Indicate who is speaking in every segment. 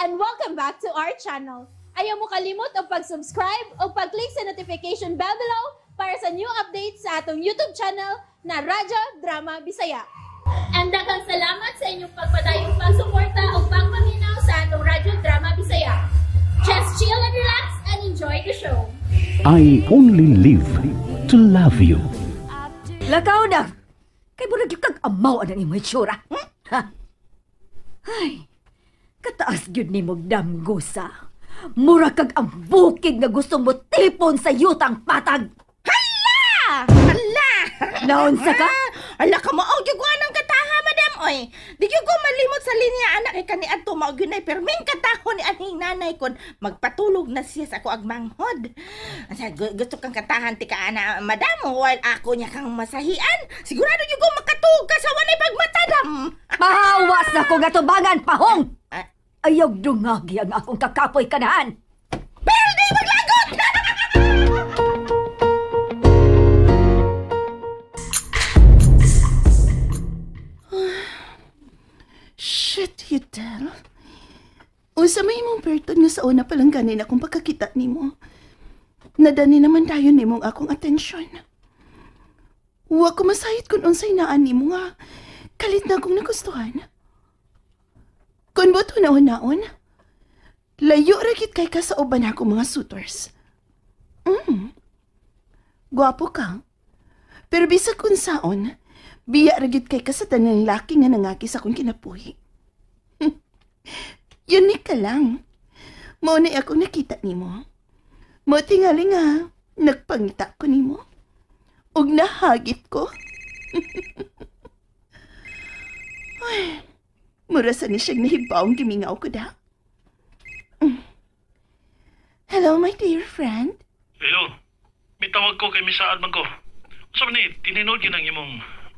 Speaker 1: And welcome back to our channel. Ayaw mo kalimot og pag-subscribe o pag-click sa notification bell below para sa new updates sa atong YouTube channel na Radyo Drama Bisaya. And daghang salamat sa inyong pagpadayong pagsuporta o pagpaminaw sa atong Radyo Drama Bisaya. Just chill and relax and enjoy the show.
Speaker 2: I only live to love you.
Speaker 3: Lakaw na! Kay murag yung kag amaw anang imong itsura. Ha? Ay, kataas gyud ni mong damgosa. Mura kag ang bukid nga gustong mo tipon sa yutang patag.
Speaker 4: Hala! Hala!
Speaker 3: Naunsa ka?
Speaker 4: Hala ka mo, oh, gyud ang kataha, madam, oy. Di gyud ko malimot sa linya, anak, kay kani adto mao gyud nay perming kataho ni aning nanay kon magpatulog na siya sa ako agmanghod. Asa gusto kang katahan ti ka ana, madam, while ako niya kang masahian. Sigurado gyud ko makatuog ka sa wanay pagmatadam.
Speaker 3: Mahawas na ko nga tubangan, pahong!
Speaker 4: Ah.
Speaker 3: Ayaw dungagi ang akong kakapoy kanahan.
Speaker 4: Pero di maglagot!
Speaker 5: Shit, Yudel. Unsa may imong perton nga sa una pa lang ganin akong pagkakita nimo. Nadani naman tayo nimong akong atensyon. Wa ko masayod kung unsay naan nimo nga kalit na akong nagustuhan. Kun buto naon-naon, layo ra gid kay ka sa uban akong mga suitors. Gwapo ka. Pero bisag unsaon, biya ra gid kay ka sa tanang laki nga nangaki sa akong kinabuhi. Unique ka lang. Mao na akong nakita nimo. Mao tingali nga nagpangita ko nimo. Ug nahagit ko. Ay, mura sa ni siyang nahibawang gimingaw ko da. Hello, my dear friend.
Speaker 6: Hello. May tawag ko kay Miss Saad man ko. Unsa man ni tininod gyud ang imong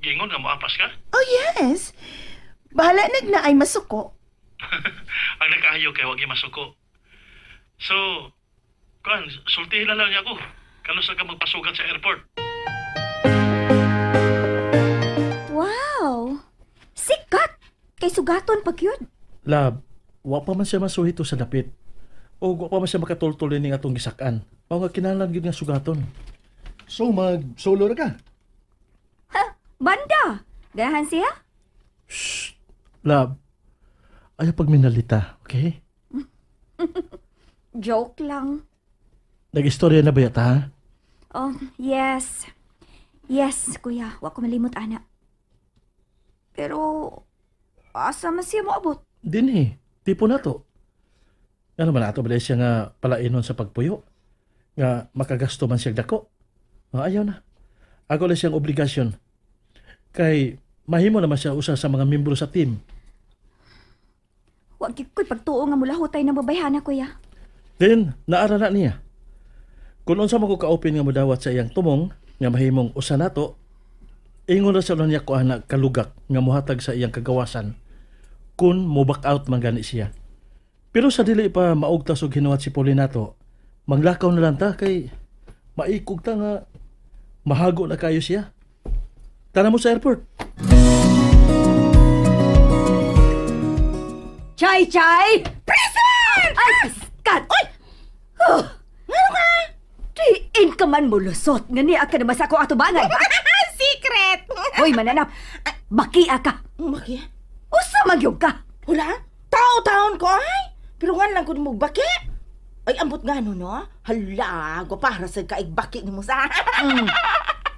Speaker 6: giingon nga moapas ka?
Speaker 5: Oh, yes. Bahala nagna ay masuko.
Speaker 6: Ang nagkaayo kay wag masuko. So, kuan, sultihin na lang niya ako. Kanus ka magpasugat sa airport?
Speaker 3: Wow! Sikat! Kay sugaton pag yun.
Speaker 6: Lab, wa pa man siya masuhito sa dapit. O wa pa man siya makatultol ning atong gisakan. Mao nga kinahanglan gyud nga sugaton.
Speaker 7: So mag-solo ra ka?
Speaker 3: Ha? Banda! Ganahan siya?
Speaker 6: Shh! Lab, ayaw pagminalita, okay?
Speaker 3: Joke lang.
Speaker 6: Nag-istorya na ba yata, ha?
Speaker 3: Oh, yes. Yes, kuya. Wa ko malimot, ana. Pero, asa man siya moabot?
Speaker 6: Dinhi, tipo na to. Ano man ato ba siya nga palainon sa pagpuyo? Nga makagasto man siya dako? Ayaw na. Ako lang siyang obligasyon. Kay mahimo naman siya usa sa mga membro sa team.
Speaker 3: Wag gyud ko'y pagtuo nga mulahutay ng babayhana, kuya.
Speaker 6: Then, naara na niya. Kung unsa man ko ka-open nga modawat sa iyang tumong, nga mahimong usa nato, ingon ra sa niya ko anak kalugak nga mohatag sa iyang kagawasan kung mo back out man gani siya. Pero sa dili pa maugtas og hinuhat si Paulinato, manglakaw na lang ta kay maikog ta nga mahago na kayo siya. Tara mo sa airport.
Speaker 3: Chay, chay! Present! Ay, piskat! Oy! Oh!
Speaker 4: Ano ka?
Speaker 3: Diin ka man mo lusot nga niya ka naman sa akong atubangan.
Speaker 4: Secret!
Speaker 3: Hoy, mananap! Bakia ka!
Speaker 4: Bakia?
Speaker 3: Usa magyog ka!
Speaker 4: Wala? Tao-taon ko ay! Pero nga lang kung mo baki. Ay, ambot nga no, no? Hala, para sa kaigbaki ni mo sa...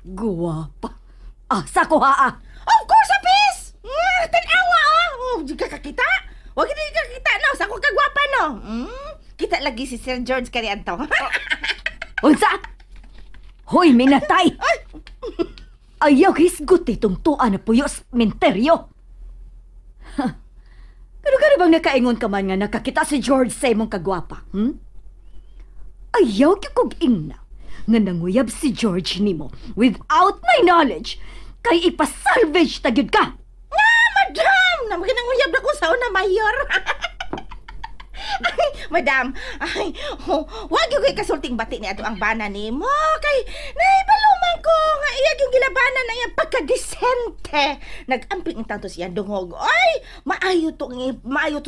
Speaker 3: Guwapa. Ah, sa ko ha, ah.
Speaker 4: Of course, apis! Tanawa, oh! Oh, di ka kakita? Huwag hindi ka kakita, no? Sa ko kagwapa, no? Kita lagi si Sir George kani anto.
Speaker 3: Unsa? Hoy, minatay! Ayaw hisgot itong tuwa na puyo sa menteryo. Pero gano'n bang nakaingon ka man nga nakakita si George sa imong kagwapa? Ayaw kikog ingna nga nanguyab si George nimo without my knowledge kay ipasalvage ta gyud ka.
Speaker 4: Nga, madam! Nanguyab na ko sa una, mayor. Ay, madam, ay, oh, wag yung kay kasulting bati ni ato ang bana nimo kay naibalumang ko nga iya yung gilabanan na iyang pagkadisente. Nagamping ang tanto siyang dungog. Ay, maayo to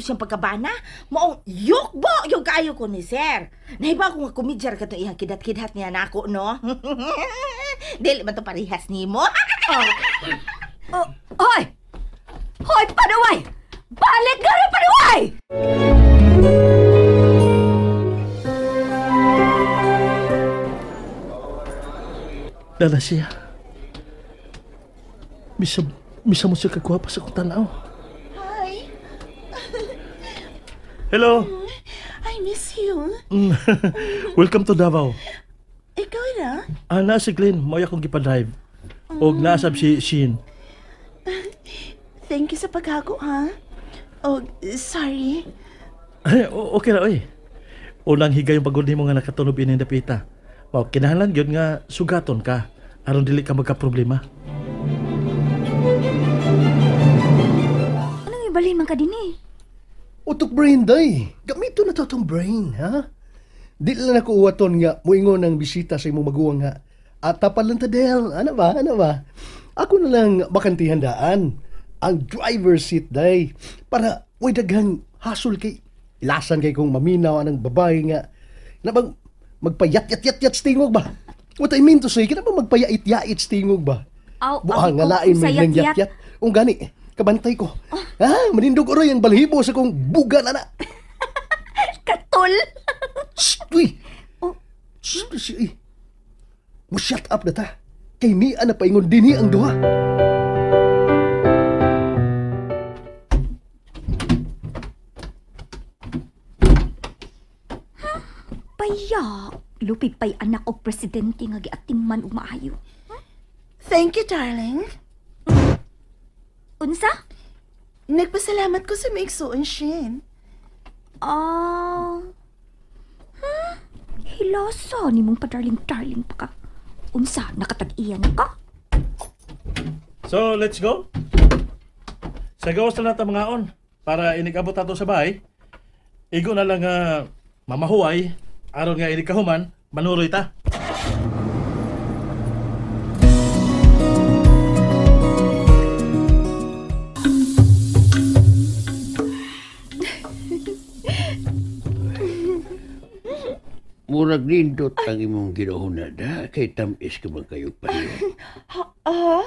Speaker 4: siyang pagkabana. Maong yukbo yung kaayo ko ni sir. Nahiba ko nga kumidyar ka to iyang kidat-kidat niya nako, no? Dili man to parehas nimo.
Speaker 3: Oh, hoy! Hoy, panuway! Balik ka rin, panuway!
Speaker 6: Dala siya. Bisa mo siya kagwapa sa kong tanaw.
Speaker 5: Hi.
Speaker 6: Hello.
Speaker 5: I miss you.
Speaker 6: Welcome to Davao.
Speaker 5: Ikaw ra?
Speaker 6: Ah, naa si Glenn. Mao akong gipa-drive. Og naasab si Shin.
Speaker 5: Thank you sa paghago, ha? Oh, sorry.
Speaker 6: Ay, okay ra, oy. Unang higayong pagod nimo nga nakatunob ini dapita. Mao kinahanglan gyud nga sugaton ka aron dili ka magka-problema.
Speaker 3: Anong ibalhin man ka din eh?
Speaker 7: Utok brain day. Gamito na to tong brain, ha? Di lang ako uwaton nga muingon ang bisita sa imong maguwang nga. At tapal lang ta Del. Ano ba? Ano ba? Ako na lang bakantihan daan. Ang driver's seat day. Para way daghang hasol kay ilasan kay kung maminaw anang babae nga. Na bang magpayat-yat-yat-yat sa tingog ba? What I mean to say, kina bang magpayait-yait sa tingog ba?
Speaker 3: Aw,
Speaker 7: Buang nga lain may nang yat-yat. Ung gani, kabantay ko. Ha, manindog oroy ang balhibo sa kong buga na na.
Speaker 3: Katol!
Speaker 7: Shh, uy!
Speaker 3: Oh.
Speaker 7: Shh, uy. Mo shut up na ta. Kay niya na paingon dinhi ang duha.
Speaker 3: Paya! Lupig pa'y anak og presidente nga giatiman og maayo.
Speaker 5: Thank you, darling.
Speaker 3: Unsa?
Speaker 5: Nagpasalamat ko sa maigsuon, Shin.
Speaker 3: Ah. Hilasa ni mong pa-darling-darling pa ka. Unsa, nakatag-iya na ka?
Speaker 6: So, let's go. Sa gawas na nato mga on para inikabot ato sa bahay. Igo na lang nga mamahuway aron nga inig kahuman, manuroy ta.
Speaker 8: Murag nindot ang imong ginohunad, ha? Kay tamis ka man kayo pahiyo.
Speaker 4: Ah?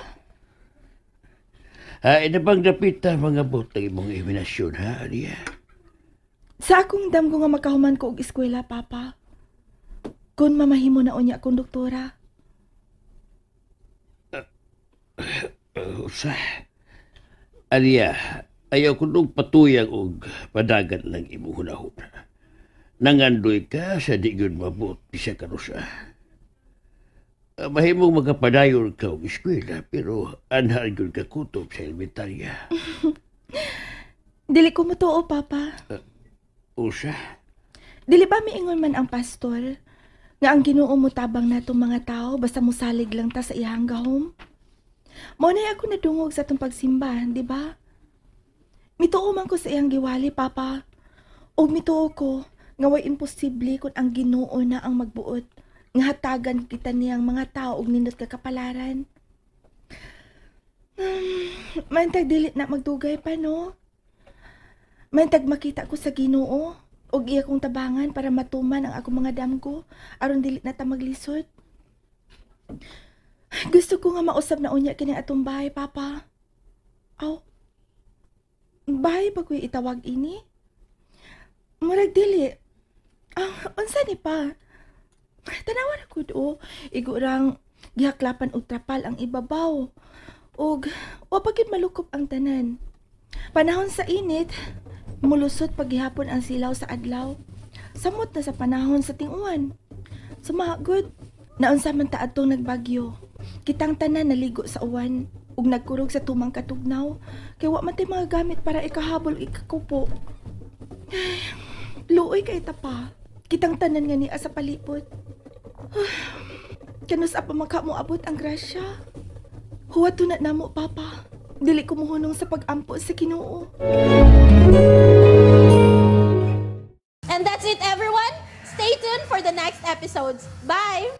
Speaker 8: Ha, ina bang dapita mga bot ang imong iminasyon, ha, Alia?
Speaker 5: Sa akong damgo nga makahuman ko og eskwela, Papa. Kung mamahimo na unya akong doktora.
Speaker 8: Usa. Alia, ayaw ko nung patuyang og padagan lang imong hunahuna. Nangandoy ka sa di gyud mabot bisa kanusa. Mahimong magkapadayon ka og eskwela, pero anhan gyud ka kutob sa elementarya.
Speaker 5: Dili ko motuo, Papa.
Speaker 8: Usa.
Speaker 5: Dili ba miingon man ang pastor nga ang Ginoo motabang natong mga tao basta mosalig lang ta sa iyang gahom? Mao na ako nadungog sa atong pagsimba, di ba? Mituo man ko sa iyang giwali, Papa. Og mituo ko nga way imposible kung ang Ginoo na ang magbuot nga hatagan kita niyang mga tao og nindot kakapalaran. Mantag dili na magdugay pa, no? Mantag makita ko sa Ginoo og iya kong tabangan para matuman ang akong mga damgo aron dili na ta maglisod. Gusto ko nga mausab na unya kini atong bahay, Papa. Aw. Bahay ba ko'y itawag ini? Murag dili. Ah, unsa ni pa? Tanawa ra gud o. Igurang gihaklapan og trapal ang ibabaw. Og wa pa gyud malukop ang tanan. Panahon sa init, mulusot paghihapon ang silaw sa adlaw. Samot na sa panahon sa tinguan. Sumagod, naunsa man ta adtong nagbagyo. Kitang tanan naligo sa uwan ug nagkurog sa tumang katugnaw kay wa man tay mga gamit para ikahabol ug ikakupo. Ay, luoy kay ta pa. Kitang tanan nga niya sa palibot. Kanus apa makamoabot ang grasya. Huwat na namo, Papa. Dili ko muhunong sa pag-ampo sa Ginoo.
Speaker 1: And that's it, everyone. Stay tuned for the next episodes. Bye!